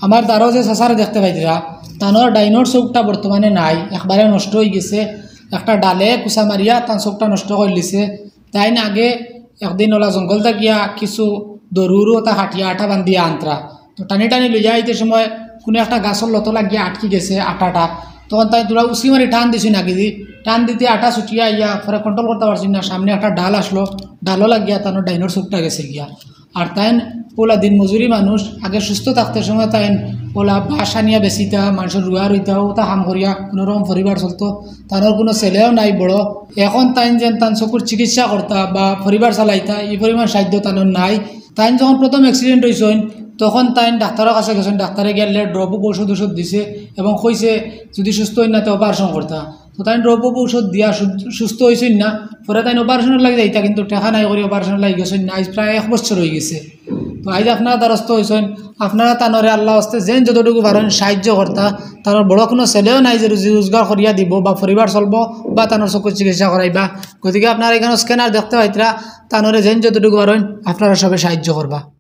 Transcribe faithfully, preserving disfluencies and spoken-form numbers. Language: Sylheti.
আমার দ্বারো যে চাচারে দেখতে পাইতরা, তানর ডাইনর চোখটা বর্তমানে নাই, একবারে নষ্ট অইগেছে। একটা ডালে কুচা মারিয়া তান চোখটা নষ্ট করিলিছে। তাইন আগে একদিন অলা জঙ্গল থাকিয়া কিছু দরুরু অতা কাটিয়া আটা বান্ধিয়া আনতরা। তো টানি টানি লইয়া আইতে সময় কুনু একটা গাছর লতো লাগিয়া আটকি গেছে আটাটা। তখন তাইন থুড়া উসকি মারি টান দিছইন আগেদি, টান দিতে আটা ছুটিয়া আইয়া পরে control করতা পারছইন না, সামনে একটা ডাল আছলো, ডালো লাগিয়া তানর ডাইনর চোখটা গেছে গিয়া। আর তাইন অলা দিন মজুরি মানুষ, আগে সুস্থ থাকতে সময় তাইন অলা বাঁশ আনিয়া বেচিতা, মানষর রুয়া রুইতা, অতা কাম করিয়া কুনু রকম পরিবার চলতো। তানর কুনু ছেলেও নাই বড়। এখন তাইন যেন তান চকুর চিকিৎসা করতা বা পরিবার চালাইতা, ই পরিমাণ সাধ্য তানর নাই। তাইন যখন প্রথম accident অইছইন, তখন তাইন ডাক্তারর কাছে গেছইন, ডাক্তারে গিয়া লেট ড্রপ ঔষধ ঔষধ দিছে এবং কইছে যদি সুস্থ অইন না তে operation করতা। তো তাইন ড্রপ ঔষধ দিয়া সু-, সুস্থ অইছইন না, পরে তাইন operationর লাগি যাইতা, কিন্তু টেকা নাই করি operationর লাগি গেছইন না। আইজ প্রায় এক বছর অইগেছে। তো আইজ আপনারা দ্বারস্থ অইছইন, আপনারা তানরে আল্লাহ ওয়াস্তে যেন যতটুকু পারইন সাহায্য করতা। তানর বড় কুনু ছেলেও নাই যে রুজি রোজগার করিয়া দিবো বা পরিবার চলবো বা তানর চকুর চিকিৎসা করাইবা। গতিকে আপনারা ইখানো scanner দেখতে পাইতরা, তানরে যেন যতটুকু পারইন আপনারা সবে সাহায্য করবা।